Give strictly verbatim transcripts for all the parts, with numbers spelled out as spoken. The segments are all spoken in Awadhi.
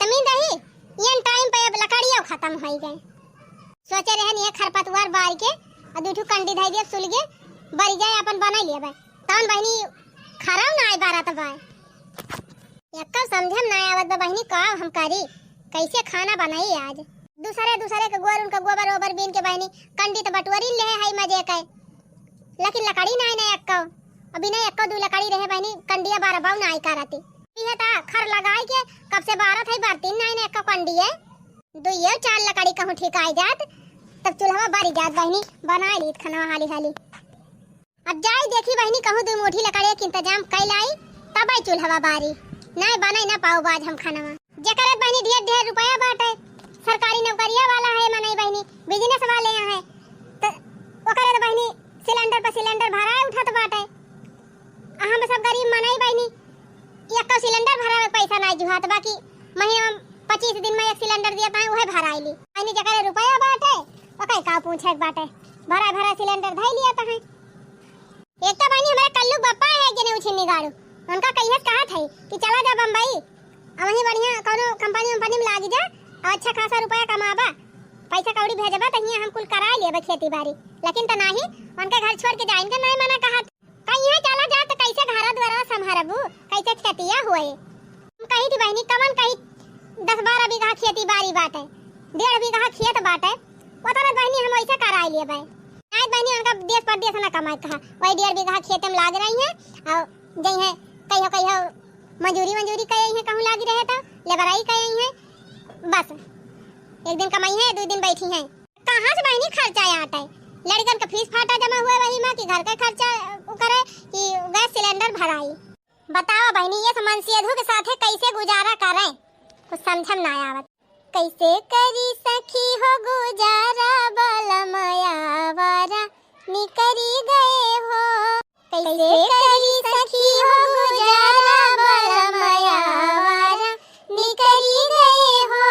जमीन रही, एन टाइम पे अब लकड़ियो खतम होइ गए। सोचे रहन ये खरपतवार बारि के अउ दुइ ठो कंडी धइ दिया, सुलगे बरि जाए, अपन बनाइ लेबे। तउन बहिनी खरउ नाहीं बारत बाए। एक्कउ समझे में नाहीं आवत बा बहिनी, का हम करी, कइसे खाना बनाई आज। दुसरे दुसरे के गोर उनका गोबर ओबर बीन के बहिनी कंडी त बटोरी लेहे हई मजे के, लेकिन लकड़ी नाहीं ना एक्कउ। अउ बिना एक्कउ दुइ लकड़ी रहे बहिनी, कंडिया बारबउ नाहीं करती। इहे त खर लगाइ के कब से बारत हई, बरती नाहीं ना एक्कउ कंडिये। दुइयो चार लकड़ी कहूँ ठिकाइ जात, तब चूल्हवा बरि जात बहिनी, बनाइ लीत खनवा हाली हाली। अब जाई देखी बहिनी, कहूँ दुइ मुठी लकड़िया के इंतजाम कइ लाई, तबइ चूल्हवा बारी। नाहीं बनाइ ना पाउब आज हम खनवा। जेकरे बहिनी ढेर ढेर रुपया बाटे, सरकारी नौकरिया वाला है मनई बहिनी, बिजनेस वाले हैं, त ओकरे त बहिनी सिलेंडर पर सिलेंडर भराए उठत बाटे। आ हम सब गरीब मनई बहिनी, एक्कउ सिलेंडर भरावे के पैसा नाहीं जुहात, बाकी महीना में पच्चीस दिन में एक सिलेंडर दिया ताहीं, उहे भराइली। बहिनी जेकरे रुपया बाटे, ओकरे का पूछे के बाटे, भराए भराए सिलेंडर धइ लिया ताहीं। एक तो बहिनी हमरे कल्लू बप्पा है, एक जने उछिन्नी गाड़ू, उनका कहियस कहत है कि चला जा बम्बई, अउ वहीं बढ़िया कउनो कंपनी वंपनी में लागि जा, अउ अच्छा खासा रुपया कमाबा, पैसा कौड़ी भेजबा, त हियाँ हम कुल कराइ लेबे खेती बारी। लेकिन त नाहीं, उनके घर छोड़ के जाइन के नाहीं मना कहत। कहिए चला जा त कइसे घरा दुआरा संभरबू, कइसे खेतिया होए? हम कही थी बहिनी, कवन कही दस बारह बीघा खेती बारी बाटे, डेढ़ बीघा खेत बाटे, ओतना बहिनी हम वइसे कराइ लेबे। नाहीं बहिनी, उनका देश परदेश ना कमाए कहा, वही डेढ़ बीघा खेते में लाग रही हैं, अउ जइहे कहियो कहियो मजूरी वजूरी कइ अइहे, कहूँ लागी रहे त लेबराई कइ अइहे, बस एक दिन कमइहे, दुइ दिन बइठिहे। कहाँ से बहिनी खर्चा आटे? लड़िकन के फीस फाटा जमा हुए वही में कि घर के खर्चा उ करे कि गैस सिलेंडर भराई? बतावा बहिनी, ये मनसेधू के साथे कइसे गुजारा करें, कुछ समझ में ना आवत। कइसे करी सखी हो गुजारा, बलम आवारा निकरी गए हो। कइसे करी सखी हो गुजारा, बलम आवारा निकरी गए हो।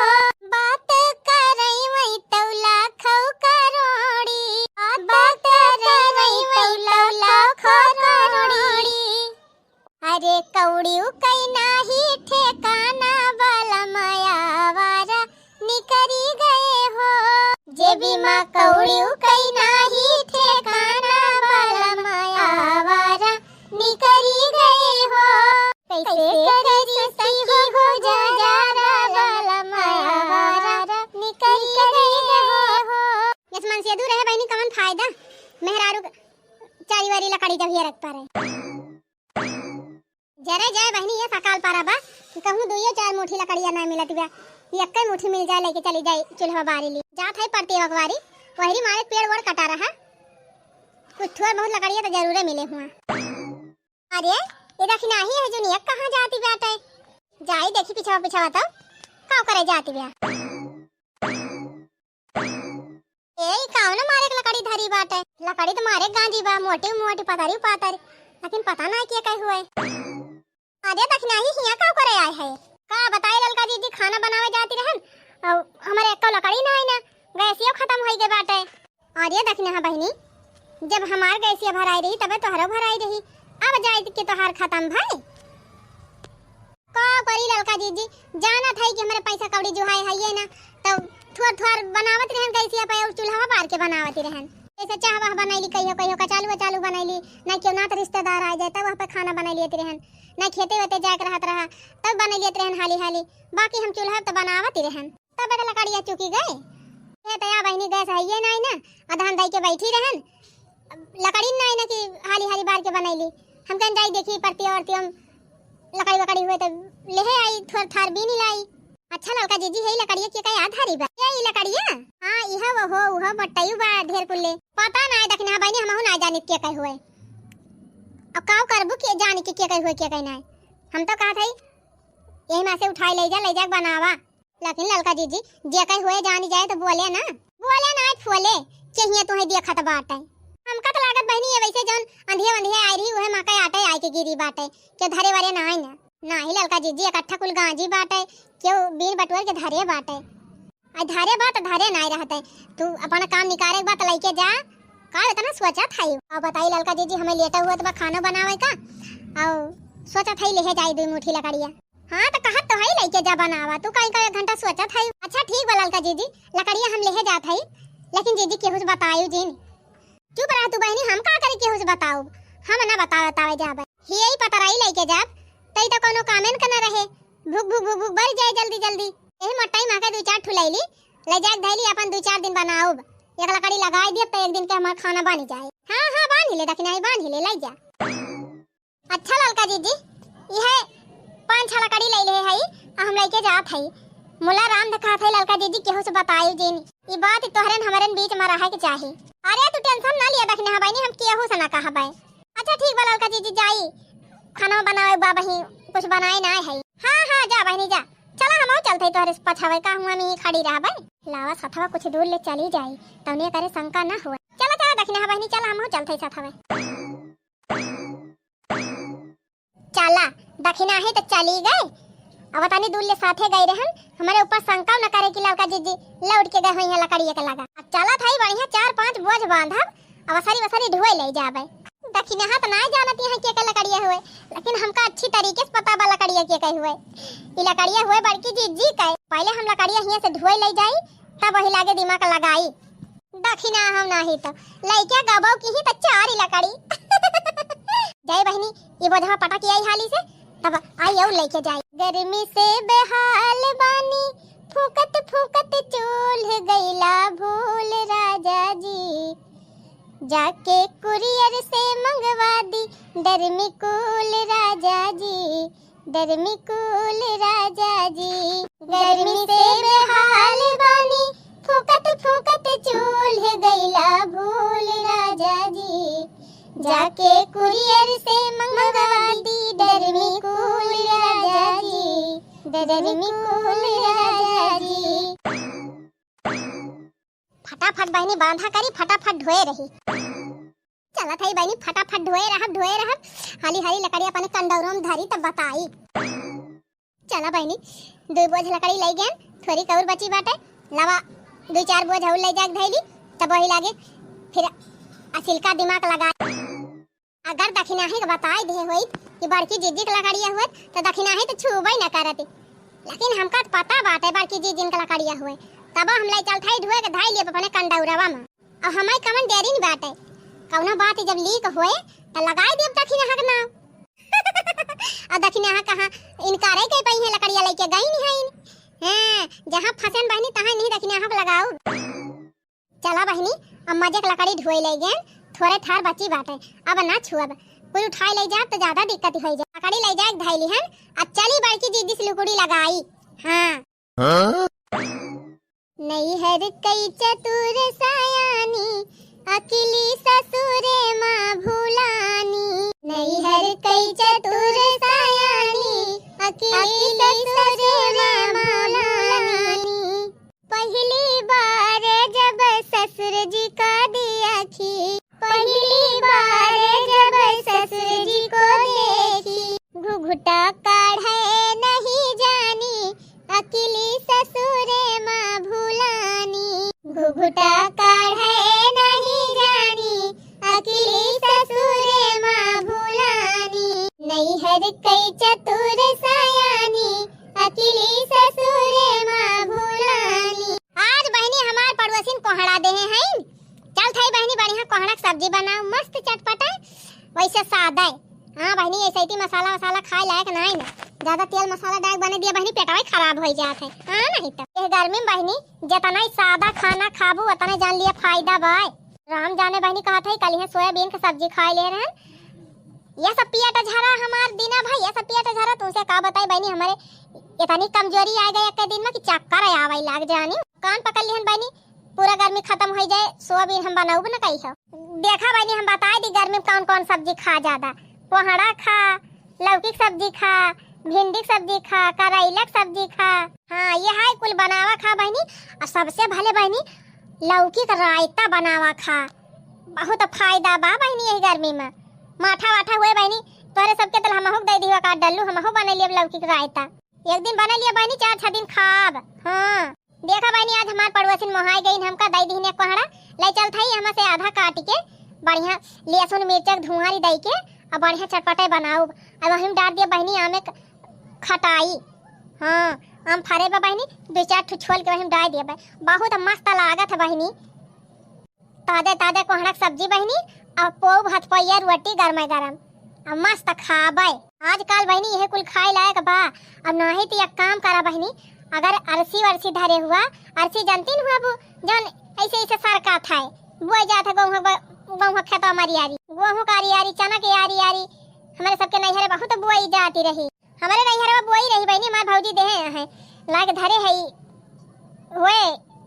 बात करई वही तौ लाखौ करोड़ी, बात करई वही तौ लाखौ करोड़ी। अरे कौड़िउ कई नाही ठेकाना, बलम आवारा निकरी गए हो। जेबी मा कौड़िउ कई नाही ठेकाना, बलम आवारा निकरी गए हो। कइसे करी सखी हो गुजारा, बलम आवारा निकरी गए हो। यस मनसेधू रहे बहिनी, कवन फायदा? मेहरारू चारी वारी लकड़ी जब हियरक परे। जरे जाए बहिनी, ये सकाल पारा बा कि कहूँ दुइयो चार मुठी लकड़िया ना मिलत बा, ये एक्कै मुठी मिल जाए, लइके चली जाए चूल्हा बारी ली। जात है परती अकबारी, वहरी मारे पेड़ वोड़ कटा रहा, कुछ थोड़ बहुत लकड़िया त जरूरे मिले हुआ। अरे, ये देखी नाही है जुनिया कहाँ जाती बाटे? जाई देखी पिछवा पिछवा तो का करे जाती बा। ए, ई कावन मारे के लकड़ी धरी बाटे? लकड़ी त मारे गांजी बा, मोटी मोटी, पतरी पातर, लेकिन पता ना के कहे हुए। अरे दखिनाही हियाँ का करे आए है? का बताई ललका जीजी, खाना बनावे जाती रहन, अउ हमरे एक्को लकड़ी ना आई ना, गैसियो खतम होई गए बाटे। अरे दखिनाहा बहिनी, जब हमार गैसिया भराई रही तबे तोहरो भराई रही, अब जाइत के तोहार खतम भई। का करी ललका जीजी, जानत है कि हमरे पैसा कौड़ी जुहाए है ये ना, तब थोर थोर बनावत रहन गैसिया पे अउर चूल्हा बार के बनावत रहन। जैसे चाह वाह बनैली, कहियो कहियो कचालू वचालू बनैली, ना केहू नात रिश्तेदार आ जाए तब वह पे खाना बनाई लेत रहन, ना खेते वेते जाए के रहत रहा तब बनाई लेत रहन हाली हाली, बाकी हम चूल्हा तो बनावत ही रहन। तब तो लकड़िया चुकी गए। ये तो या बहिनी गैस है ये ना, ना अधान दई के बैठी रहन, लकड़ी ना, ना कि हाली हाली बार के बनैली। हम कहन जाई देखी परती औरती हम लकड़ी वकड़ी हुए तो लेहे आई, थोर थार बीनी लाई। अच्छा ललका जीजी, है लकड़िया के का याद हरी बा? ये ई लकड़िया? हाँ, इहा वो हो, उहा बट्टायु बा ढेर कुल्ले। पता ना है दखिना बहिनी, हमहू ना जानित के कहे हुए। अब का करबू के जानी के, के कहे हुए, के कहे ना। हम तो कहत हई यही में से उठाई ले जा, ले जा बनावा। लेकिन ललका जीजी, जे कहीं हुए जानी जाए तो बोले ना। बोले ना, आज फोले, चाहिए तुम्हें देखत बाटे। हमका तो लागत बहिनी, ये वैसे जौन अंधिया वंधिया आई रही, उहे माँ के आटे आई के गिरी बाटे, केहू धरे वरे ना आई ना। ना ही ललका जीजी, इकट्ठा कुल गांजी बाटे, केहू बीन बटुअर के धरे बाटे। आ धरे बा तो धरे ना रहते, तू अपना काम निकारे के बा तो लइके जा। का इतना सोचत है? अब बताई ललका जीजी, हमें लेटा हुआ तो बा खानो बनावे का, और सोचत है लेहे जाई दुई मुठी लकड़िया। हाँ, त कहत तो हई लइके जा बनावा, तू काहे का एक घंटा सोचत हई? अच्छा ठीक बा ललका जीजी, लकड़िया हम लेहे जात हई, लेकिन जीजी केहू से बतायू जिन। चुप रह तू बहिनी, हम का करी केहू से बताउब, हम ना बतावे तावे जाबे। हियई पतराई लइके जाब, तई त कउनो कामेन क न रहे, भुक भुक भुक भुक बर जाए जल्दी जल्दी। एही मोटाई माँ के दुइ चार ठुलैली, लइ जाए धैली अपन दुइ चार दिन बनाउब, एक लकड़ी लगाइ दियब त एक दिन के हमार खाना बनि जाए। हाँ हाँ बान्हि ले दखिनाही बान्हि ले, लइ जा। अच्छा ललका जीजी, इहे पाँच छह लकड़ी लइ लेहे हई, आ हम लइके जात हई। मुला राम ध कहत हई ललका जीजी केहू से बतायू जिन। ई बात तोहरेन हमरेन बीच मा रहे के चाही। अरे तू tension ना लिया दखिनाहा बहिनी, हम केहू से ना कहबे। अच्छा ठीक बा ललका जीजी, जाई खाना बनावे बा बहिन, कुछ बनाए ना हई। हाँ हाँ जा बहिनी जा, चला हमहू चलत हई तोहरे से पछावे, का हुआ हम इहीं खड़ी रहबे? लावा सथवा कुछ दूर ले चली जाई, तउने करे शंका ना हुआ। चला चला दखिनाहा बहिनी, चला हमहू चलत हई सथवे। चला, दखिनाही त चली गए। अब तनी दूर ले साथे गए रहन, हमरे ऊपर शंका न करे कि ललका जीजी लौट के गए होइहैं लकड़िया के लगा। अब चलत हई बढ़िया चार पाँच बोझ बांधब, अब असरी वसरी ढुए लइ जाबे। दखिनाहा त नाय जानत हई के के लकड़िया हुए, लेकिन हमका अच्छी तरीके से पता बा लकड़िया के के हुए। ई लकड़िया हुए बड़की जीजी के। पहिले हम लकड़िया हियां से ढुए लइ जाई, तब वही लागे दिमाग लगाई। दखिनाहा नाही त लइके गबौ किहीं त चारी लकड़ी। जाई बहिनी, ई बोझवा पटक आई हाली से, तब आई अउर लइके जाई। गर्मी से बेहाल बानी, फूकत फूकत चूल्ह गइला भूल राजा जी। जाके courier से मंगवा दी डर्मी कूल राजा जी। डर्मी कूल राजा जी, गर्मी से बेहाल बानी, फूकत फूकत चूल्ह गइला भूल राजा जी। जाके courier से मंगवा दी डर्मी कूल राजा जी। डर्मी कूल राजा जी। फटाफट बहिनी बांधा करी, फटाफट ढोए रही। चलत हई बहिनी, फटाफट ढोए रहब, ढोए रहब। हाली हाली लकड़ी अपने कंडौरो में धरी तब बताई। चला बहिनी, दुइ बोझ लकड़ी लइ गएन, थोरी कउर बची बाटे। लावा, दुइ चार बोझ अउर लइ जाके धइली, तब वही लागे फिर असिलका दिमाग लगा। अगर दखिनाही के बताई दे होइत कि बड़की जीजी के लकड़िया हुए, त दखिनाही त छुबे न करती। लेकिन हमका त पता बाटे बड़की जीजी के लकड़िया हुए, तब हम लइ चलत हई ढोए के धइ लिए अपने कंडौरवा में। अब हमारी कमन डेरिन बाटे, कउनो बात जब लीक होए, त लगाई देब दखिनाहा के नाम। अब दखिनाहा कहाँ इनकारे के पइहैं, लकड़िया लइके गइन हइन। हैं, जहाँ फंसेन बहिनी, तहाँ इन्हीं दखिनाहा के लगाउब। चला बहिनी, अब मजे के लकड़ी ढोए लइ गएन, थोरे थार बची बाटे, अब ना छुअब। कुल उठाए लइ जाब त ज्यादा दिक्कत होइ जाए। लकड़ी लइ जाए धइ लिहन, अब चली बड़की जीजी से लुकुड़ी लगाई। हाँ। हाँ? नैहर कई चतुर सयानी, अकिली ससुरे मा भुलानी। नैहर कई चतुर सयानी, अकिली ससुरे मा भुलानी। पहिली बार जब ससुर जी का देखी, पहिली बार जब ससुर जी को देखी, घुघुटा काढ़े नहीं जानी, अकिली ससुरे मा भुलानी। घुघुटा काढ़े नहीं जानी, अकिली ससुरे मा भुलानी। नैहर कई चतुर सयानी, अकिली ससुरे मा भुलानी। आज बहिनी हमार पड़ोसिन कोहड़ा देहे हइन। चलत हई बहिनी बढ़िया कोहड़ा के सब्जी बनाउब, मस्त चटपटा, वैसे सादा। हाँ बहिनी, ऐसे ही मसाला वसाला खाए लायक नाहीं ना, ज्यादा तेल मसाला डाल बने दिया बहिनी, पेटवा ही खराब होइ जात है। हाँ नहीं तो यह गर्मी में बहिनी जितना ही सादा खाना खाबू उतना जान लिया फायदा बा। राम जाने बहिनी कहत है, कलिहे सोयाबीन के सब्जी खाए ले रहन। यह सब पियट झरा हमार दीना भाई, यह सब पियट झरा। तुमसे का बताई बहिनी, हमारे इतनी कमजोरी आ गई एक दिन में कि चक्कर आवे लाग जानी। कान पकड़ लिहन बहिनी, पूरा गर्मी खत्म हो जाए, सोयाबीन हम बनाउब न कही हो। देखा बहिनी, हम बताए दी गर्मी में कौन कौन सब्जी खा ज्यादा। कोहड़ा खा, लौकी के सब्जी खा, भिंडी के सब्जी खा, करैला के सब्जी खा। हाँ, ये है कुल बनावा खा बहिनी। और सबसे भले बहिनी लौकी का रायता बनावा खा, बहुत फायदा बा बहिनी यही गर्मी में। माठा वाठा हुए बहिनी, तोहरे सबके तल हमहू के दे दिहो का डल्लू, हमहू बने लिए लौकी का रायता। एक दिन बने लिए बहिनी, चार छह दिन खाब। हाँ, देखा बहिनी, आज हमार पड़ोसिन मोहाई गईन, हमका दे दिहन एक कोहड़ा, ले चलत हई, हमा से आधा काट के बढ़िया लहसुन मिर्चा के धुआरी दे के और बढ़िया चटपटे बनाउब। अब वही में डाल दिया बहिनी आमे क-, खटाई। हाँ, आम फरे बा बहिनी, दुइ चार ठो छोल के वही में डाइ दिया बा। बहुत मस्त लागत है बहिनी। ताजे ताजे कोहड़ा के सब्जी बहिनी, अब पोऊ भतपैया रोटी गरमे गरम, अब मस्त खाबे। आजकल बहिनी इहे कुल खाए लायक बा। अब नाहीं त एक काम करा बहिनी, अगर अरसी वरसी धरे हुआ, अरसी जानती न हुआ बू, जौन ऐसे ऐसे सरका था, बोए जात है गेहूँ ब-, गेहूँ खेतवा मरियारी, गेहूँ का अरियारी, चना के आरी आरी, हमरे सबके नैहरे बहुत बोई जाती रही। हमरे नैहरवा बोई रही बहिनी, हमार भौजी देहे है, लाग धरे है ई, हुए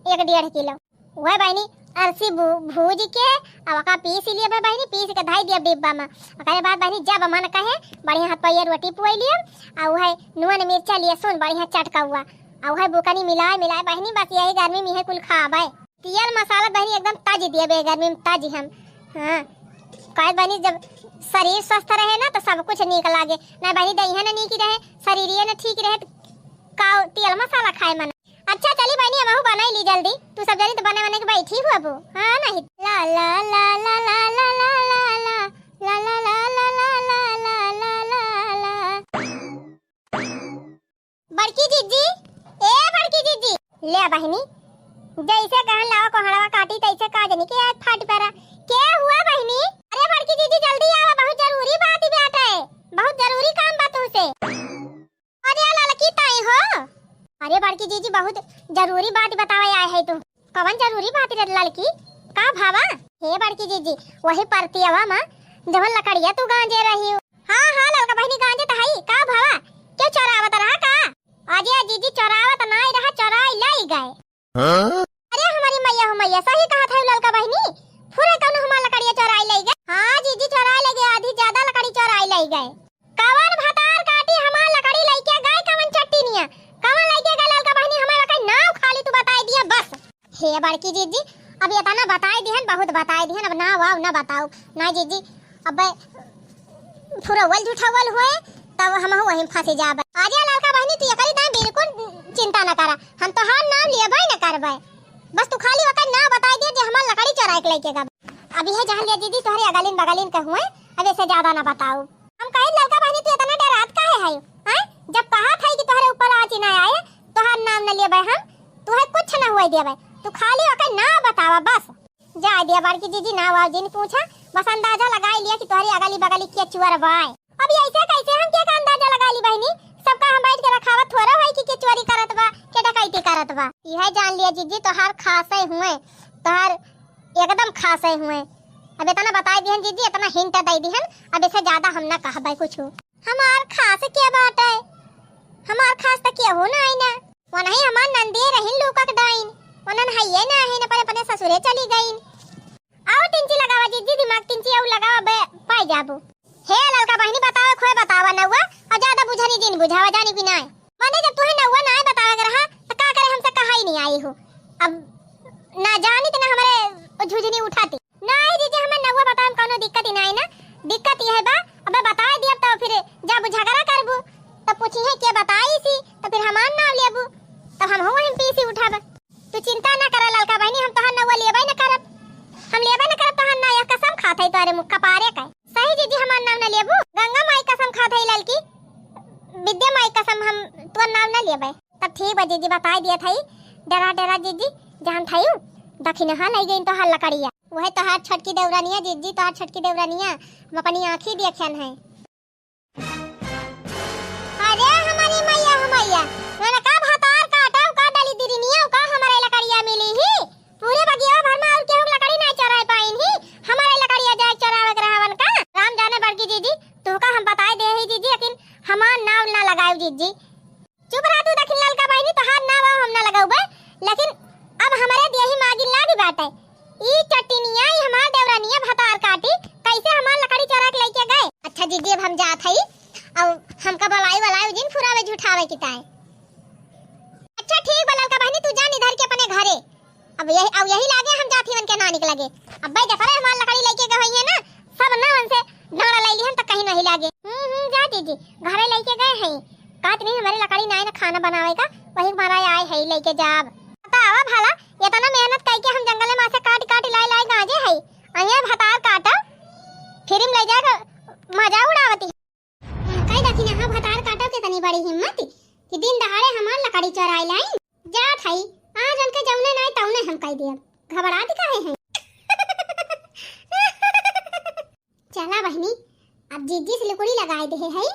एक डेढ़ किलो। हुए बहिनी, अरसी भू-, भूज के, अब ओका पीस लिए बा बहिनी, पीस के धई दिया डिब्बा में। ओकरे बाद बहिनी, जब मन कहे, बढ़िया हाथ पैया रोटी पुआई लिए, आ उहे नून मिर्चा लिए सुन, बढ़िया चटका हुआ, आ उहे बुकनी मिलाए मिलाए बहिनी, बस यही गर्मी में इहे कुल खाबे। तेल मसाला बहिनी एकदम तज दिए बे गर्मी में, तज हम। हाँ, कहे बहिनी जब शरीर स्वस्थ रहे ना तो सब कुछ नीक लागे। ना बहिनी देहिया ना नीक रहे, शरीरिये ना ठीक रहे तो का तेल मसाला खाए मन। अच्छा चली बहिनी हमहू बनाई ली जल्दी, तू सब जनी तो बने बने के बैठी हुआ बू। हाँ नहीं। ला ला ला ला ला ला ला ला ला ला ला ला ला ला ला ला ला ला। बड़की जीजी, ए बड़की जीजी, ले बहिनी, जैसे कहन लावा कोहड़वा काटी तैसे का जनी के आज फाट पड़ा। के हुआ बहिनी? अरे बड़की जीजी जल्दी आवा, बहुत जरूरी बात ही बात है, बहुत जरूरी काम बा तुमसे। अरे ललकी ताई हो। अरे बड़की जीजी बहुत जरूरी बात बतावे आए है तू। कवन जरूरी बात रे ललकी? का भावा? हे बड़की जीजी, वही परतियावा मा जवन लकड़िया तू गांजे रही हो। हाँ, हाँ, ललका बहिनी गांजे त हई। का भावा? क्यों चोरावत रहा का? अजय जीजी चोरावत नाई रहा, चोराई लाई गए। हाँ? अरे हमारी मैया हो मैया, सही कहा था ललका बहिनी। पूरे कौनो हमार लकड़िया चोराई लाई गए। हाँ जीजी चोराई लाई गए, आधी ज्यादा लकड़ी चोराई लाई गए। कवन भतार काटी हमार लकड़ी लइके गए, कवन चट्टीनिया? कवन लइके गए ललका बहिनी? हमार लकड़ी नाव खाली तू बताई दिया बस। हे बड़की जीजी, अब इतना बताई दिहन, बहुत बताई दिहन, अब नाव वाव ना बताओ। ना जीजी, अब फुरवल झुठवल हुए, तब हमहू वहीं फंसी जाबे। अरे ललका बहिनी, तू एकरी दाई बिल्कुल चिंता न करा, हम तोहार नाम लेबे न करबे। बस तू खाली ओकर नाव बताई दे जे हमार लकड़ी चोराए के लइके गबे। अब यह जान लिया जीजी, तोहरे अगलिन बगलिन के हुए, अब ऐसे ज्यादा ना बताओ। हम कहे ललका बहिनी तू इतना डरात काहे है? हैं? जब कहा था कि तोहरे ऊपर आँच ना आए, तोहार नाम न लेबे हम, तोहे कुछ न हुए देबे। तू खाली ओकर नाव बतावा बस। जाए दिया बड़की जीजी, नाव वाव जिन पूछा, बस अंदाजा लगाई लिया कि तोहरे अगली बगली के चुअर बाय। अब ऐसे कैसे हम के का अंदाजा लगा ली बहिनी? सबका हम बैठ के रखावत थोड़ा है कि के चोरी करत बा, के डकैती करत बा। यह जान लिया जीजी, तोहार खासे हुए, तोहार एकदम खासे हुए। अब इतना बताई दिहन जीजी, इतना hint दे दिहन, अब इसे ज्यादा हम ना कहबे कुछ। हमार खास के बाटे? हमार खास त केहू ना आई ना। वनही हमार नंदिये रहिन लूका के डाइन। वनन हइये ना आहिन, अपने, अपने ससुरे चली गईन। आओ टिंची लगावा जीजी, दिमाग टिंची आऊ लगावा बे, पाई जाबू। हे ललका बहिनी बतावे खोए बतावा नौवा, और ज्यादा बुझनी जिन बुझावा जानी कि नाय। मने जब तुहे नौवा नाय बतावे के रहा, त का करे हमसे कहा ही नहीं आई हो। अब ना जानी त ना हमारे झुझनी उठाती। नाहीं जीजी, हमें नौवा बतावे में कौनो दिक्कत ही नाहीं ना। दिक्कत यह बा, अबे बताए दिया तो फिर जब झगड़ा करबू, तब पूछी है के बताई सी, तो फिर हमार नाम लेबू, तब हम हो वहीं पीसी उठाबे। तू चिंता ना करा ललका बहिनी, हम तोहार नौवा लेबे न करब, हम लेबे न करब तोहार ना, यह कसम खात है तोहरे मुख कपारे का। सही जीजी, हमार नाम ना लेबू, गंगा माई कसम खात है ललकी, विद्या माई कसम, हम तोर नाम ना लेबे। तब ठीक बा जीजी, बताई दिया था, डरा डरा जीजी, जहाँ था दखिनहा लई गई तोहार लकड़िया। वह तोहार छोटकी देवरानिया जीजी, तोहार छोटकी देवरानिया, हम अपनी आँखी देखन है। अरे हमारी मैया हो मैया, मैंने का भतार काटा, का डाली दिरिनिया, का हमारे लकड़िया मिली ही? पूरे बगिया भर में और केहू के लकड़ी ना चोराए पाइन ही, हमारे लकड़िया जाए चोरावे के रहावन का? राम जाने बड़की जीजी, तू का हम बताए दे ही जीजी, लेकिन हमार नाव ना लगाओ जीजी। चुप रह तू दखिन ललका बहिनी, तोहार नाव हम ना लगाउबे, लेकिन अब हमरे देही में आगिन लागी बाटे। ई चट्टिनिया, ई हमार देवरानिया भतार काटी, कैसे हमार लकड़ी चोरा के लेके गए? अच्छा जीजी, अब हम जात हई, अब हमका बलाई बलाई जिन फुरावे झुठावे की ताए। अच्छा ठीक बा ललका बहिनी, तू जान इधर के अपने घरे। अब यही, अब यही लागे हम जात ही उनके नानी के लगे। अब भाई जफरे हमार लकड़ी लेके गए हुई है ना, सब ना उनसे डांडा ले लिहन तो कहीं नहीं लागे। हम्म, हम्म, जा जीजी, घरे लेके गए हैं। कहत नहीं हमारे लकड़ी नाई ना खाना बनावे का, वही मारा आए है लेके जाब। बतावा भला, इतना मेहनत करके हम जंगल में से काट काट लाई लाई गांजे है, अये भतार काटा, फिर ले जाकर मजा उड़ावती। कई दखिन, हाँ, भतार काटा इतनी बड़ी हिम्मत कि दिन दहाड़े हमार लकड़ी चोराइ लाइन। जात हई, आज उनके जौने नाई तौने हम कइ देब। घबरात काहे हैं? चला बहिनी, अब जिज्जी से लुकड़ी लगाइ देहे हई,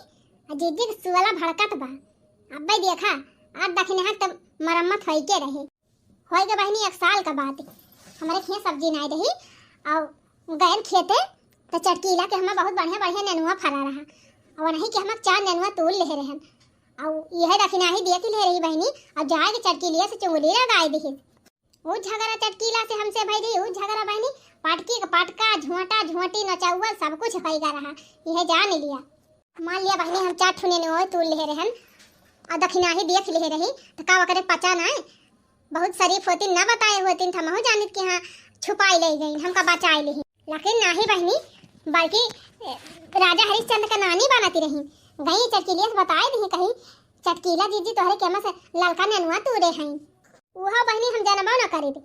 आ जिज्जी के सुअला भड़कत बा। अब्बे देखा, अब दखिनहा त मरम्मत होइके रहे। होइगे बहिनी एक साल का बात, हमरे खेत सब्जी नाई रही, अउ गयन खेते, त चटकीला के हमा बहुत बढ़िया बढ़िया नेनुआ फरा रहा, अउ वनही के हमा चार नेनुआ तूल लेहे रहन, अउ इहे दखिनहा ही देख लेहे रही बहिनी, अउ जाइके चटकीलिया से चुंगली लगाइ दिहिस। उ झगरा चटकीला से हमसे भई रही, उ झगरा बहिनी, पटकी के पटका, झोंटा, झोंटी, नचौवल, सब कुछ होइगा रहा, इहे जान लिया। मान लिया बहिनी, हम चार ठो नेनुआ तूल लेहे रहन, अउ दखिनहा ही देख लेहे रही, त का ओकरे पचा नाई? बहुत शरीफ होतिन, न बताए होतिन, त हमहू जानित कि हाँ, छुपाइ लइ गइन, हमका बचाइ लिहिन। लेकिन नाहीं बहिनी, बल्कि, ए, राजा हरिश्चंद्र का नानी बनत रही। गई चटकीलिया से बताइ दिही, कही, "चटकीला जिज्जी तोहरे केमा से ललका नेनुआ तूरे हईं।" उहा बहिनी हम जनबो न करित।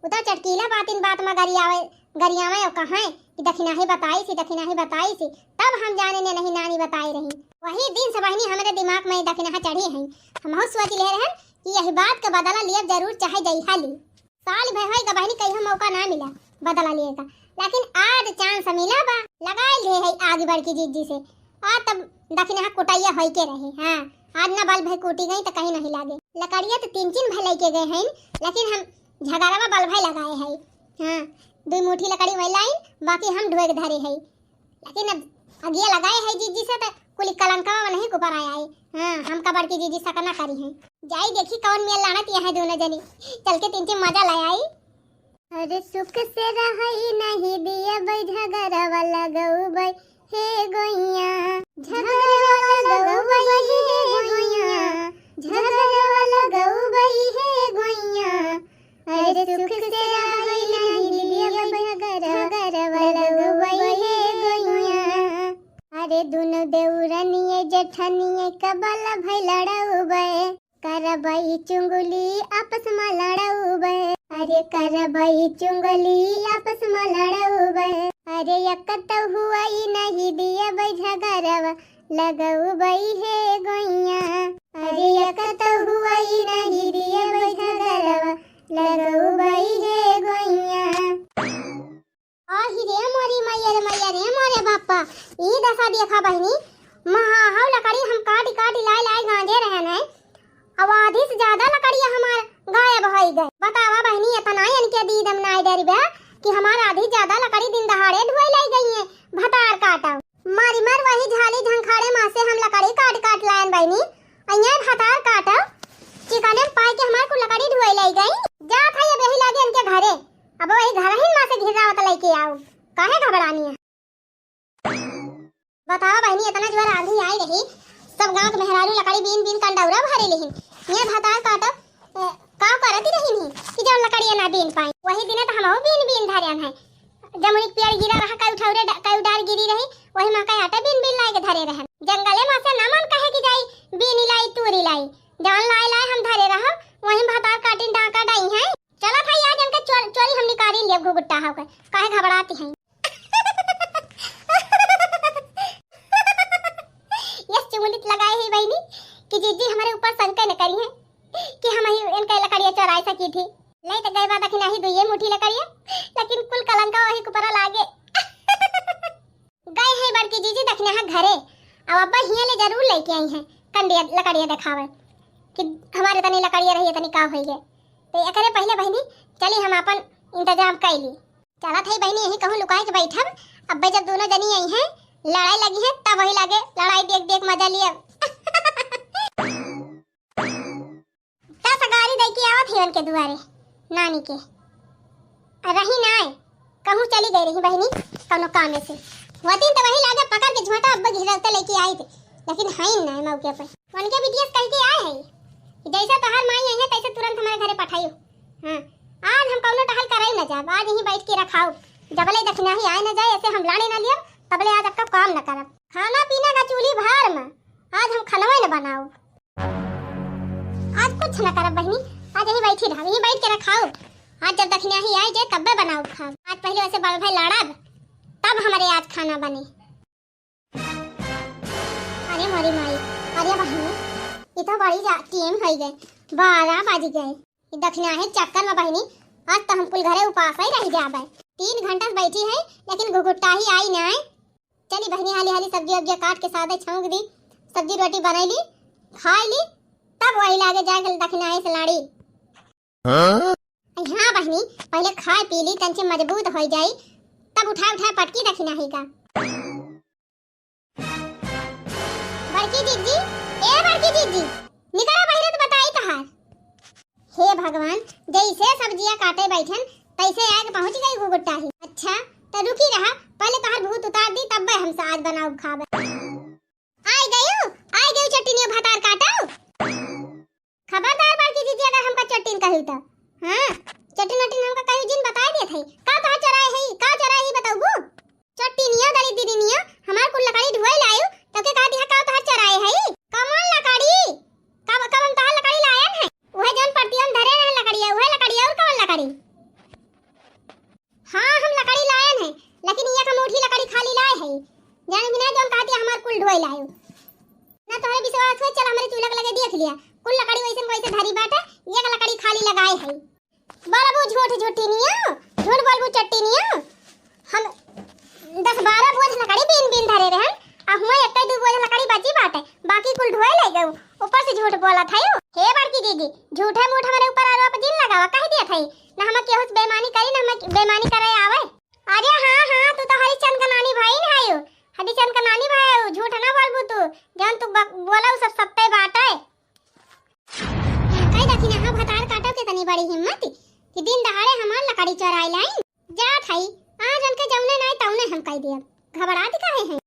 उ त चटकीला बातिन बात मा गरियावे, गरियावे अउ कहें कि दखिनहा ही बताइस, दखिनहा ही बताइस, तब हम जाने नेनही नानी बताइ रही। वही दिन से बहिनी हमरे दिमाग मा दखिनहा चढ़ी हईं। हमहू सोचि लेहे रहन कि यही बात का बदला लियब जरूर, चाहे जइहा ली। साल भर होइगा बहिनी, कहियो मौका ना मिला बदला लिहे का, लेकिन आज chance मिला बा, लगाइ लिहे हई आगी बड़की जिज्जी से। आज तब दखिनहा कुटइया होइके रहे, हाँ, आज ना बल्ब है कूटी गई त कहीं नहीं लागे। लकड़िया त तीन तीन भई लइके गए हईं, लेकिन हम झगरवा बल्ब है लगाए हई, हाँ, दुइ मुठी लकड़ी वही लाइन, बाकी हम ढोए के धरे हई। लेकिन अब अगिया लगाए हई जिज्जी से त कुल कलंकवा वनही के ऊपर आइ आई। हाँ, हमका बड़की जिज्जी सक ना करिहैं। जाई देखी कौन मेल लानत यहाँ दोनों जनी। चल के तीन चार मजा ले आई। अरे सुख से रहई नहीं दियबै, झगरवा लगउबै हे गोइया, झगरवा लगउबै हे गोइया, झगरवा लगउबै हे गोइया। अरे सुख से रहई नहीं दियबै, झगरवा लगउबै हे गोइया। अरे दुनो देउरनिये जेठनिये क बल्ब है लड़उबै, करबै चुंगली आपस मा लड़उबै। अरे करबै चुंगली आपस मा लड़उबै। अरे एक त हुअई नहीं दियबै, झगरवा लगउबै हे गोइया। अरे एक त हुअई नहीं दियबै, झगरवा लगउबै हे गोइया। आही रे मोरी मैया रे मैया रे मोरे बापा, ई दसा देखा बहिनी, महाहौ लकड़ी हम काटि काटि लाइ लाइ गांजे रहन है, अब आधी से ज्यादा लकड़िया हमार गायब होइ गए। बतावा बहिनी, एतना इनके दीद मा नाई डरि बा कि हमार आधी ज्यादा लकड़ी दिन दहाड़े ढोए लाइ गई है भतार काटउ। मारी मार वही झाली झंखाड़े मा से हम लकड़ी काटि काटि लायन बहिनी, अइया भतार काटउ, चिकने मा पाइ के हमार कुल लकड़ी ढोए लाइ गई। जात है अब यही लागे इनके घरे, अब वही घरहिन मा से घिरावत लइके आउ, काहे घबरानी है? बतावा बहिनी, एतना जोर आंधी आइ रही, सब गाँव के मेहरारू लकड़ी बीन बीन कंडौरा भरे लेहिन। ये भतार काटो, ए, का करत ही रहिन ही कि जौन लकड़िया ना बीन पाई। वही दिने त हमहू बीन बीन धरे है। जमुनी के पेड़ गिरा रहा, कई उठौरे डा-, कई डार गिरी रही, वही मा कई आटा बीन बीन लाइ के धरे रहन। जंगले मा से ना मन कहे कि जाई बीनी लाई, तूरी लाई। जौन लाइ लाइ हम धरे रहा, वही भतार काटिन डाका डाई है। चलत है आज इनके चोर-, चोरी हम निकाली लेब घुघुट्टा होकर, काहे घबराती हैं? यस चुंगली त लगाए ही बहिनी कि जिज्जी हमरे ऊपर संके न करिहैं कि हमही इनके लकड़िया चोराइ सकी थी। लइ त गए बा दखिनहा ही दुइये मुठी लकड़िया, लेकिन कुल कलंका वही के ऊपर लागे। गए हैं बड़की जिज्जी दखिनहा घरे, अब अब्बा हियाँ ले जरूर लइके अइहैं कंडिया लकड़िया देखावे कि हमार एतनी लकड़िया रही, एतनी का होइ गए। त एकरे पहिले बहिनी चली हम आपन इंतजाम कइ ली। चलत है बहिनी, यहीं कहूँ लुकाइ के बैठब, अब्बे जब दोनों जनी अइहैं, लड़ाई लगिहैं, तब वही लागे लड़ाई देख देख मजा लियब। दस गारी दइ के आवत है उनके दुआरे नानी के। आ रही नाय, कहूँ चली गई रही बहिनी कौनो कामे से। वतिन त वही लागे पकड़ के झोंटा अब्बे घिरौते लइके आइत, लेकिन हईन नाय मौके पर। उनके बिटिया से कहि के आए है कि जैसे तोहार माई अइहैं तैसे तुरंत हमरे घरे पठाइउ। हाँ, आज हम कौनो टहल करइ न जाब, आज यहीं बैठ के रखाउ। जबले दखिनहा ही आइ न जाए, ऐसे हम लड़े न लियब, तबले आज अक्का काम न करब। खाना पीना का चूल्ही भार मा, आज हम खनवे न बनाउब। आज कुछ न करब बहिनी, आज यहीं बैठी रहब, यहीं बैठ के रखाउब। आज जब दखिनहा ही आइ जाए तब्बे बनाउब खाब। आज पहिले वैसे बड़ भाई लड़ब, तब हमरे आज खाना बने। अरे मोरी माई, अरे बहिनी, ई तो बड़ी जा-, टेम होइ गए, बारह बज गए। ई दखिनाही चक्कर में बहिनी, आज तो हम कुल घरे उपास ही रह जाबे। तीन घंटा से बैठी है, लेकिन घुघुट्टा ही आई ना है। चली बहिनी, हाली हाली सब्जी उब्जी काट के सादे छौंक दी, सब्जी रोटी बनाई ली, खाई ली, तब वही लागे जाए के दखिनाही से लाड़ी। हाँ? हाँ बहिनी, पहले खाए पी ली, तन से मजबूत हो जाई, तब उठाए उठाए पटकी दखिनाही का। बड़की जीजी, ए बड़की जीजी, निकरा बहिरे तो बताई तहार। हे भगवान, जैसे सब्जिया काटे बैठन, तैसे आके पहुँच गई घुघुट्टा ही। अच्छा, तो रुकी रहा, पहले तहार भूत उतार दी, तब हम साग बनाऊ खाबे। आई गयू, आई गयू चटनिया भतार काटो। खबरदार बड़की जीजी, अगर हमका चट्टीन कही तो। हाँ, चट्टीन वट्टीन हमका कही जिन बताए देत है। का तोहार चराए है, का चराए है बताऊ? चट्टीनिया दली दीदीनिया, हमार कुल लकड़ी ढुआई लायू, तो के कहा दिया का तोहार चराए है? कमन लकड़ी? कब, कब हम तोहार लकड़ी लायन है? उहे जौन परतिया में धरे रहे लकड़िया, उहे लकड़िया और कमन लकड़ी? हाँ, हम लकड़ी लायन है, लेकिन ये का मोटी लकड़ी खाली लाए है। जाने बिना जौन कहती हमार कुल ढोए लायो। ना तोहरे विश्वास होए, चल हमरे चूल्हा के लगे देख लिया, कुल लकड़ी वैसे वैसे धरी बाटे, ये का लकड़ी खाली लगाए है। बोलबू झूठ झूठी नियो, झूठ बोलबू चट्टी नियो। हम दस बारह बोझ लकड़ी बीन बीन धरे रहन, आ हुआ एक दू बोझ लकड़ी बची बाटे, बाकी कुल ढोए ले गऊ। ऊपर से झूठ बोलत है। हे बड़की दीदी, झूठे मूठ हमरे ऊपर आरोप जिन लगावा, कह दिया था ना हम केहू से बेमानी करी, ना हम बेमानी करे आवे। अरे हाँ, हाँ, तू तो हरिचंद का नानी भाई न हयू। हरिचंद का नानी भाई हयू, झूठ ना बोलबू तू। जौन तू बक-, बोला उ सब सत्य बात है। कई दखिनहा भतार काटो के तनी बड़ी हिम्मत कि दिन दहाड़े हमार लकड़ी चोराई लाइन। जात हई, आज उनके जौने नाई तौने हम कह दिया। घबरात काहे हैं?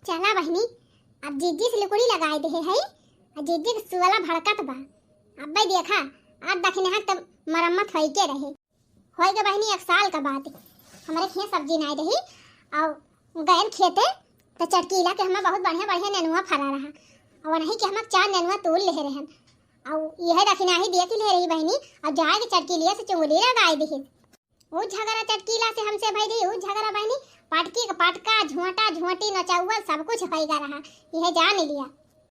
चला बहिनी, अब जीजी से लुकड़ी लगाए देहे है, आ जीजी के सुअला भड़कत बा। अब्बे देखा, आज दखिनहा के तब मरम्मत होई के रहे। होई के बहिनी, एक साल का बात, हमरे खेत सब्जी नाई रही, और गयन खेते, तो चटकीला के हमें बहुत बढ़िया बढ़िया नेनुआ फरा रहा, और वही के हम चार नेनुआ तोड़ ले रहन, और यह दखिनहा ही देख ले रही बहिनी, और जाए के चटकीलिया से चुंगली लगाए देहे। ऊ झगड़ा चटकीला से हमसे भई रही, ऊ झगड़ा बहिनी, पटकी के पटका, झोंटा, झोंटी, नचौआ, सब कुछ होइगा रहा, यह जान लिया।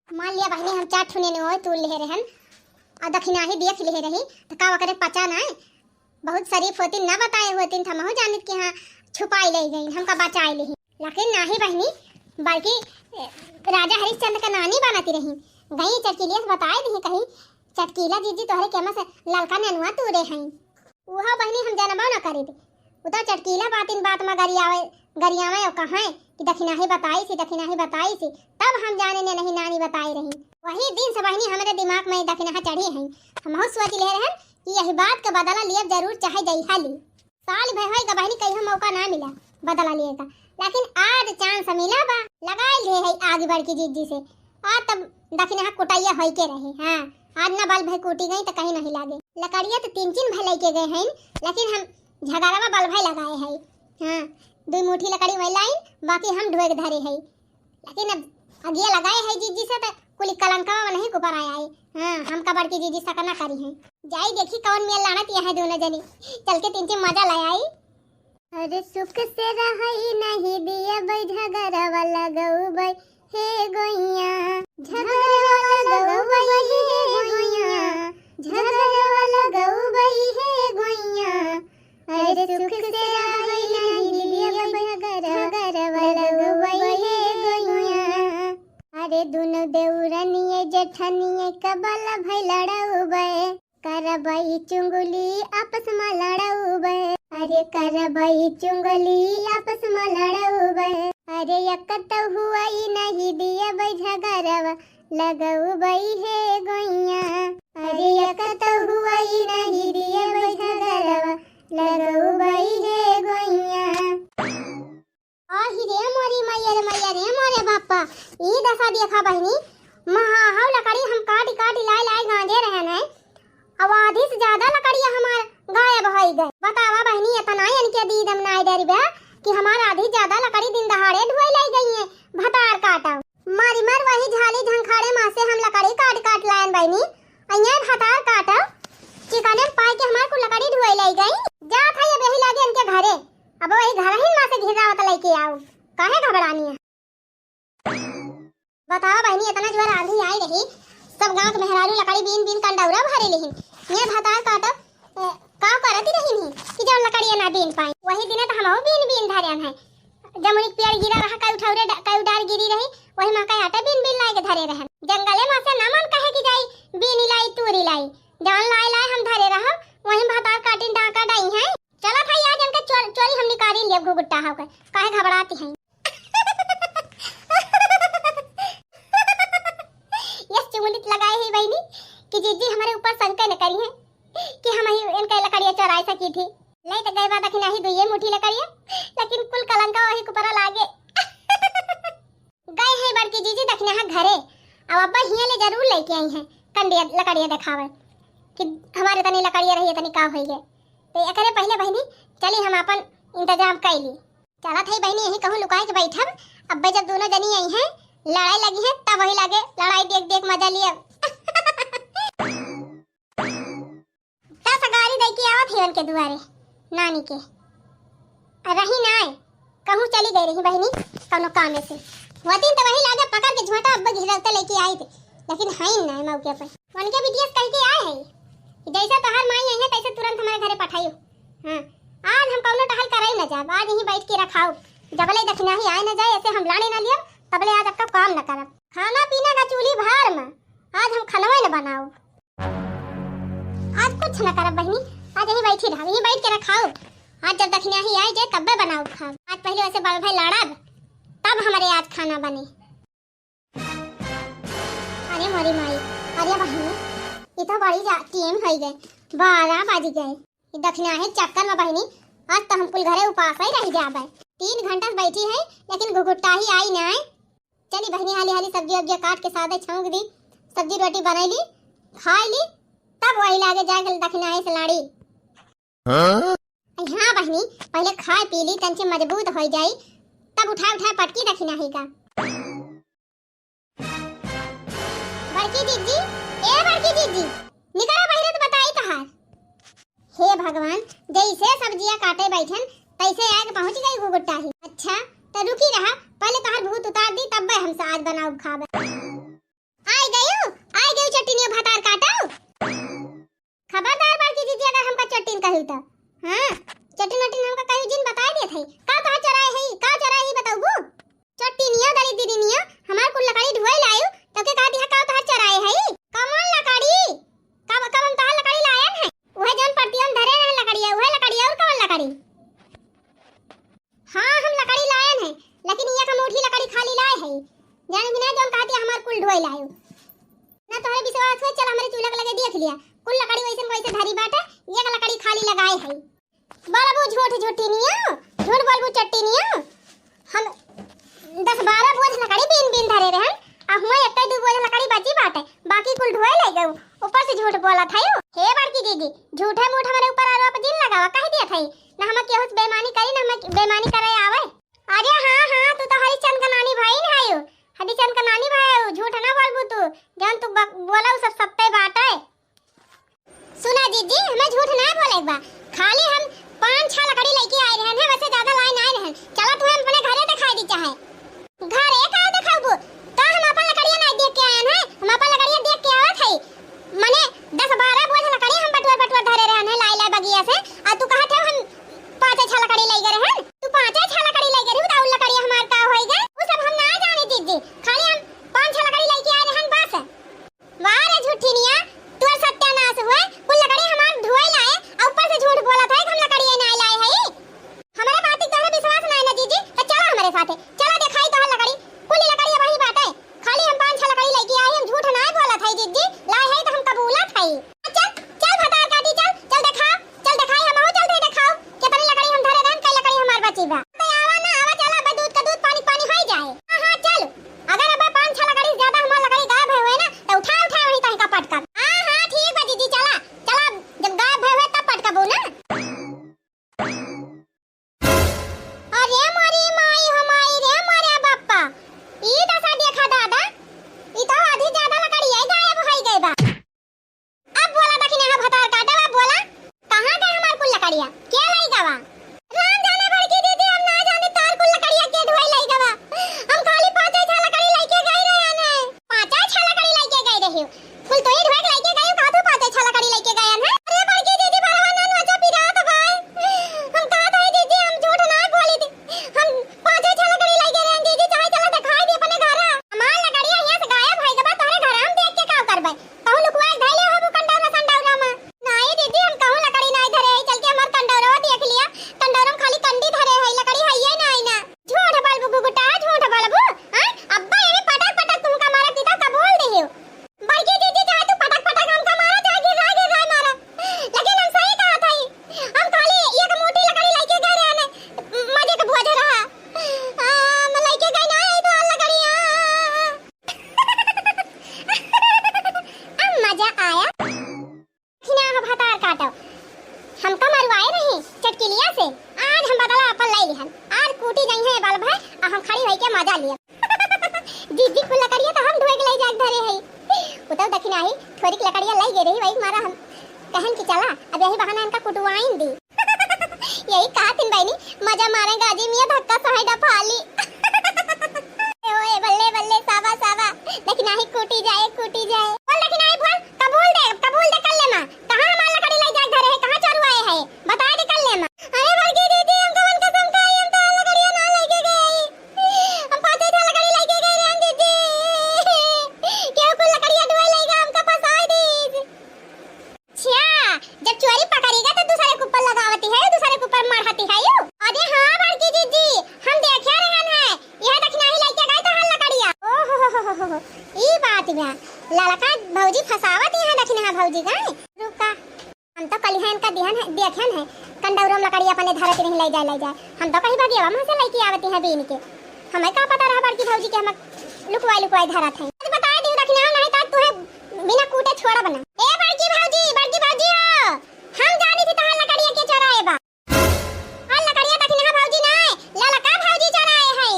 मान लिया बहिनी, हम चार ठो नेनुआ तोड़ ले रहन, और दखिनहा ही देख ले रही, तो का ओकरे पचा ना है? बहुत शरीफ होती, ना बताए होती, तो हमहू जानित कि हाँ, छुपाई ले गई, हमका बचाए ले। लेकिन नाही बहिनी, बल्कि, ए, राजा हरिश्चंद्र का नानी बनती रही, गई चटकीलिया से बताए दी, कही, "चटकीला जीजी तोहरे केमा से ललका नेनुआ तोड़े हैं।" उहा बहिनी हम जनबो न करित। उ तो चटकीला बातिन बात में गरियावे, गरियावे और कहें कि दखिनहा ही बताई सी, दखिनहा ही बताई सी, तब हम जाने ने नहीं नानी बताई रही। वही दिन से बहिनी हमरे दिमाग में दखिनहा चढ़ी है। हमहू सोच ले रहन कि यही बात का बदला लियब जरूर, चाहे जइहा ली। साल भर होई का बहिनी, कहियो मौका ना मिला बदला लिए का, लेकिन आज chance मिला बा, लगाइल रहे है आगे बड़की जीजी से। आज तब दखिनहा कुटैया होई के रहे, हाँ, आज ना बल भई कूटी गई तो कहीं नहीं लागे। लकड़िया तो तीन तीन भई लेके गए हैं, लेकिन हम झगड़वा बल भई लगाए है, हाँ, दो मुट्ठी लकड़ी वही लाइन, बाकी हम ढोए के धरे है। लेकिन अब अगिया लगाए है जीजी से तो कुल कलंकवा नहीं ऊपर आया है। हाँ, हमका बड़की जीजी सका ना करी है। जाई देखी कौन मेल लानत यहाँ दोनों जनी। चल के तीन तीन मजा ले आई। अरे सुख से रहई नहीं दियबै झगड़वा लगउबै हे गोइया। झगड़वा लगउबै हे गोइया। झगड़वा लगउबै हे गोइया। अरे सुख से रहई नहीं दियबै झगड़वा लगउबै हे गोइया। अरे दुनो देउरनिये जेठनिये कबल भई लड़उबै। करबै चुंगली आपस मा लड़उबै। अरे करबै चुंगली आपस मा लड़उबै। अरे एक तो हुआई नहीं दियबै झगड़वा लगउबै हे गोइया। अरे एक तो हुआई नहीं दियबै झगड़वा लगउबै हे गोइया। आही रे मोरी मैया रे मैया रे मोरे बापा, ई दशा देखा बहिनी, महाहाव लकड़ी हम काटी काटी लाई लाई गांजे रहन है, अब आधी से ज्यादा लकड़िया हमार गायब होई गए। बतावा बहिनी, इतना इनके दीद हम नाई डरी बा कि हमार आधी ज्यादा लकड़ी दिन दहाड़े ढुआई लाई गई है, भतार काटा। मारी मार वही झाली झंखाड़े मा से हम लकड़ी काट काट लायन बहिनी, अइया भतार काटा, चिकने पाई के हमार कुल लकड़ी ढुआई लाई गई। जात है अब यही लागे इनके घरे, अब वही घर ही मा से घिरावत लेके आओ, काहे घबरानी है? बतावा बहिनी, इतना जोर आंधी आई रही, सब गाँव के मेहरारू लकड़ी बीन बीन कंडौरा भरे लेहिन। ये भतार काटो, ए, का करत रहिन ही कि जौन लकड़िया ना बीन पाई। वही दिने तो हमहू बीन बीन धरे हैं। जमुनी के पेड़ गिरा रहा, कई उठौरे ड-, कई डार गिरी रही, वही मा कई आटा बीन बीन लाए के धरे रहन। जंगले मा से ना मन कहे कि जाई बीनी लाई, तूरी लाई, जौन लाए लाए हम धरे रहा, वही भतार काटिन डाका डाई हैं। चलत हई आज इनके चोर-, चोरी हम निकारी लेब घुघुट्टा होकर, काहे घबराती हैं? यस चुमुलित लगाए है बहिनी कि जीजी हमारे ऊपर शंका न करी है कि हम ही इनके लकड़िया चोराए सकी थी। ले तो गए बा दखिनाही दुइये मुठी लकड़िया, लेकिन कुल कलंका वही के ऊपर लागे। गए हैं बड़की जीजी दखिनाहा घरे, अब अब्बा हियाँ ले जरूर लेके आई हैं कंडिया लकड़िया देखावे कि हमारे तनी लकड़िया रही, तनी का होई गए। तो एकरे पहले बहिनी चली हम अपन इंतजाम कर ली। चलत है बहिनी, यही कहूँ लुकाए के बैठब, अब्बे जब दोनों जनी आई हैं, लड़ाई लगी है, तब वही लागे लड़ाई देख देख मजा लिए। दस गारी दे के आवत है उनके दुआरे नानी के। आ रही ना आए, कहूँ चली गई रही बहिनी कौनो काम से। वतीन तो वही लागे पकड़ के झोंटा अब्बे घिरौते लेके आई थे, लेकिन है ना मौके पर। उनके बिटिया से कह के आए है कि जैसे तोहार माई आई है तैसे तुरंत हमारे घरे पठाइयो। हाँ, आज हम कौनो टहल करे न जाब, आज यहीं बैठ के रखाओ। जबले दखिनाही आए न जाए, ऐसे हम लाड़े न लियब, तबले आज आपका काम न करब। खाना पीना का चूल्ही भार में, आज हम खनवे न बनाओ। आज कुछ न करब बहिनी, आज यहीं बैठी रहब, यहीं बैठ के रखाओ। आज जब दखिनाही आए जाए तब्बे बनाओ खाब। आज पहले वैसे बड़ भाई लड़ब, तब हमारे आज खाना बने। अरे मोरी माई, अरे बहिनी, ये तो बड़ी जा-, टीम होई गए, बारह बज गए। ये दखिनाही चक्कर में बहिनी, आज तो हम कुल घरे उपास ही रह जाबे। तीन घंटा से बैठी है, लेकिन घुघुट्टा ही आई ना है। चली बहिनी, हाली हाली सब्जी उब्जी काट के सादे छौंक दी, सब्जी रोटी बनैली, खाई ली, तब वही लागे जाके दखिनाही से लाड़ी। हाँ? अरे हाँ बहिनी, पहले खाए पी ली, तंचे मजबूत हो जाई, तब उठाए उठाए पटकी दखिनाही का। बड़की जीजी, ए बड़की जीजी, निकरा बहिरे तो बताई तहार। हे भगवान, जैसे सब्जिया काटे बैठन, तैसे आके पहुँच गई घुघुट्टा ही। अच्छा, तो रुकी रहा, पहले तहार भूत उतार दी, तब्बे हमसे आज बनाऊ खाबे। आई गयू, आई गयू चटनिया भतार काटो। खबरदार बड़की जीजी, अगर हमका चट्टिन कही तो। हाँ, चट्टिन वट्टिन हमका कही जिन, बताए देत है। का तोहार चराए है, का चराए है बताउबू? चट्टिनिया दलिद्रिनिया, हमार कुल लकड़ी ढोए लायू, तो के कहा दिया का तोहार चराए है? कमन लकड़ी? कब, कब हम तोहार लकड़ी लायन है? उहे जौन परतियन धरे रहे लकड़िया, उहे लकड़िया, और कमन लकड़ी? हाँ, हम लकड़ी लायन है, लेकिन ये का मुठी लकड़ी खाली लाए है। जाने बिना जौन कहती हमार कुल ढोए लायू। ना तोहरे विश्वास होए, चल हमरे चूल्हा के लगे देख लिया, कुल लकड़ी वैसन वैसे धरी बाटे, एक लकड़ी खाली लगाए है। बोलबू झूठ झूठिनिया, झूठ बोलबू चट्टिनिया। हम दस बारह बोझ लकड़ी बीन बीन धरे रहन, आ हुआं एक दू बोझ लकड़ी बची बाटे, बाकी कुल ढोए ले गऊ। ऊपर से झूठ बोलत है। हे बड़की दीदी, झूठे मूठ हमरे ऊपर आरोप जिन लगावा, कह दिया था ना हम केहू से बेईमानी करी, ना हम बेईमानी करे आवे। अरे हाँ हाँ, तू तो हरिचंद का नानी भाई न आयो, हरिचंद का नानी भाई आयो, झूठ ना बोलबू तू, जौन तू बक-, बोला उ सब सत्य बात है। सुना जीजी, हमें झूठ ना बोले के बा, खाली हम पाँच छह लकड़ी लेके आए रहन है, वैसे ज्यादा लाए ना रहन। चला तू हम अपने घरे दिखाई दी चाहे। घरे का दिखाबू? का हम अपन लकड़िया ना देख के आयन है, हम अपन लकड़िया देख के आवत है। मने दस बारह बोझ लकड़ी हम बटुआ बटुआ धरे रहन है, लाई लाई बगिया से, आ तू कहत है हम पाँचे छह लकड़ी लई गए रहन। तू पाँचे छह लकड़ी लई गए रहू, तो और लकड़ी हमार का होई गए? वो सब हम ना जाने जीजी, खाली हम पाँच छह लकड़ी लेके आए रहन बस। वाह रे झूठिनिया, तोर सत्यानाश हुए, कुल लकड़ी हमार ढोए लाए, और ऊपर से झूठ बोलत है कि हम लकड़ी ना लाए है। कि नाही, थोड़ी लकड़िया लइ गए रही, वही मारा हम कहन कि चला, अब यही बहाना इनका कुटवाइन दी। यही कहा थिन बहिनी, मजा मारेगा जी, मियाँ धक्का सहाय डफाली। ओए बल्ले बल्ले, सावा सावा, देखी नाही कूटी जाए, कूटी जाए। बोल देखी नाही, बोल, कबूल दे, कबूल दे, कर ले माँ। कहाँ हमार लकड़ी लइ जाए धरे है, कहाँ चोरुआए है, बता दे, कर ले माँ। अरे बड़की दीदी, हम कवन कसम खाई, हम तो लकड़िया ना लेके गए। हम पाँचे ठो लकड़ी लेके गए रहन दीदी। केहू कुल लकड़िया ढोए लइगा, हमका फंसाए दीस। अच्छा, जब चोरी पकड़ी गए तो दूसरे के ऊपर लगावती है, दूसरे के ऊपर मढ़ती है यू। अरे हाँ बड़की दीदी, हम देखे रहन है, यह दखिनाही लेके गए तो हर लकड़िया। ओहो हो हो हो हो, ई बात बा, ललका भौजी फंसावत यहाँ दखिनहा भौजी का। रुका, हम तो कलिहा इनका दिहन है, देखन है, कंडौरम लकड़ी अपने धरत नहीं, लइ जाए, लइ जाए। हम तो कहीं भगियावा मुँह से लइके आवती हैं बीन के। हमें का पता रहा बड़की भौजी के हम लुकवाई, लुकवाई धरत हैं। आज बताए दियो दखिनहा, नहीं तो तुहे बिना कूटे छोड़ब ना। ए बड़की भौजी, बड़की भौजी हो, हम जानी थी तहार लकड़िया के चोराए बा। और लकड़िया दखिनहा भौजी ना, ललका भौजी चोराए हैं।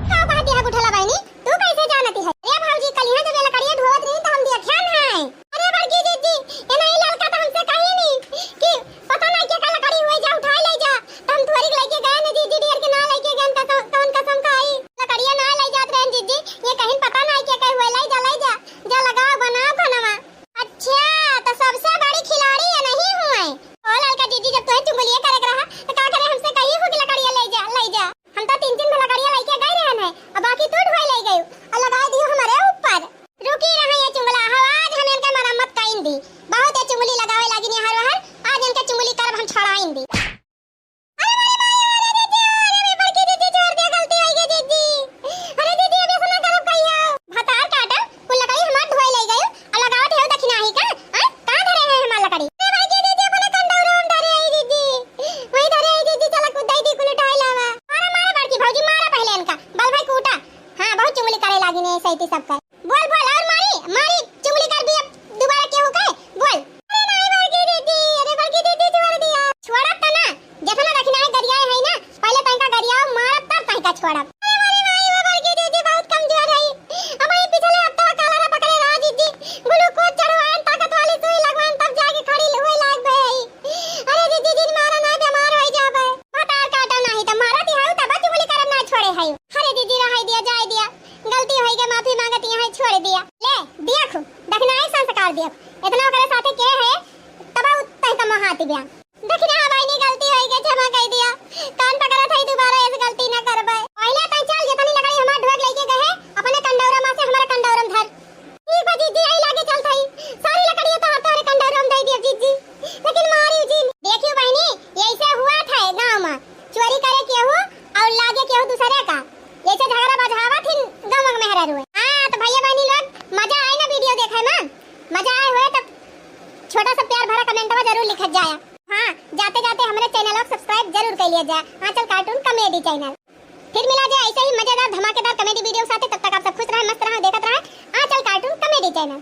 का कहती है बुढ़ला बहिनी? तू कैसे जानती है? अरे भौजी, कलिहा जब ये लकड़िया ढोवत रही तो हम देखन है। अरे बड़की जीजी, ये नहीं ललका तो हमसे कही नहीं कि पता नहीं के का लकड़ी हुए, जा उठाए लइ जा। तो हम थोड़ी लइके गए न जीजी, डियर के ना लइके गए, कौन कसम खाई। लकड़िया ना लइ जात रहे जीजी, ये कहीं पता नहीं के कहे हुए, लइ जा, लइ जा, जा लगाओ बनाओ खानवा। अच्छा, तो सबसे बड़ी खिलाड़ी ये नहीं हुए। ओ ललका जीजी, जब तुहे चुगलिए करे के रहा तो का करे, हमसे कही हो कि लकड़िया लइ जा, लइ जा। हम तो तीन तीन ठो लकड़िया लइके गए रहन है, अब बाकी तू ढोए लइ गयू और लगाए दियो हमरे ऊपर। रुकी रहा ये चुंगला, हो आज हम इनके मरम्मत कइन दी। बहुत ये चुंगली लगावे लागिन यहाँ रहर, आज इनके चुंगली करब हम छड़ाइन दी। अरे मोरी माई, अरे दीदी, अरे बड़की दीदी, छोड़ दे, गलती होइ गई दीदी। अरे दीदी, अब ऐसा ना करब कहियो। भतार काटा, कुल लकड़ी हमार ढोए लइ गयू, और लगावत है दखिनाही का, हाँ? कहाँ धरे हैं हमार लकड़ी? अरे बड़की दीदी, अपने कंडौरा में धरे है दीदी। वही धरे है दीदी, चला कूद दे दी, कुल उठाए लावा। मारा, मारा बड़की भौजी, मारा पहले इनका। बल भाई कूटा। हाँ, बहुत चुंगली करे लागिन है सैती सबका। बोल, बोल, और मारी, मारी, चुंगली करबी अब दोबारा केहू के? बोल। अरे नहीं बड़की दीदी, अरे बड़की दीदी, छोड़ दिया। छोड़ब त ना, जितना दखिनाही गरियाए है ना, पहले तनिका गरियाओ, मारब तब तनिका छोड़ब। अरे मोरी माई, वो बड़की दीदी बहुत कमजोर है। अब ये पिछले हफ्ता काला रे पकड़े रहा दीदी, ग्लूकोज चढ़वाएन, ताकत वाली सुई लगवाएन, तब जाके खड़ी हुए लाग गए है। अरे दीदी, जिन मारा ना, बीमार होइ जाबे। भतार काटा नाही त मारत हऊ, तब चुगली करब ना छोड़े हऊ। अरे दीदी, रहै दिया, जाए दिया, गलती होइ गई, माफी मांगत यहाँ छोड़ दिया। ले, देखू, दखिनाही संस्कार देखू, इतना ओकरे साथे के है, तब उ तहिका मोहाती बिया। दखिनहा बहिनी, गलती होइ गई, क्षमा कइ दिया, कान पकड़त है, दोबारा ऐसे गलती ना करबे। पहले तै चल, जितनी लकड़ी हमार ढोक लेके गए है, अपने कंडौरा में से हमारे कंडौरा में धर। ठीक बा जीजी, आई लागे चलत हई। सारी लकड़िया तोहर तोहरे कंडौरा में दे दिया जीजी। लेकिन मारी जिन। देखियो बहिनी, ऐसे हुआ था गाँव में। चोरी करे केहू और लागे केहू दूसरे का। ऐसे झगड़ा बजावा थिन गाँव में मेहरारू। हाँ, तो भैया बहिनी लोग, मजा आए ना वीडियो देखे में? मजा आए हुए तो छोटा सा प्यार भरा कमेंटवा जरूर लिखत जाया। हाँ, जाते जाते हमारे चैनल को सब्सक्राइब जरूर कर लिया जाए, आंचल कार्टून कॉमेडी चैनल। फिर मिला जाए ऐसे ही मजेदार धमाकेदार कॉमेडी वीडियो के साथ। तब तक आप सब खुश रहें, मस्त रहें, देखत रहें आंचल कार्टून कॉमेडी चैनल।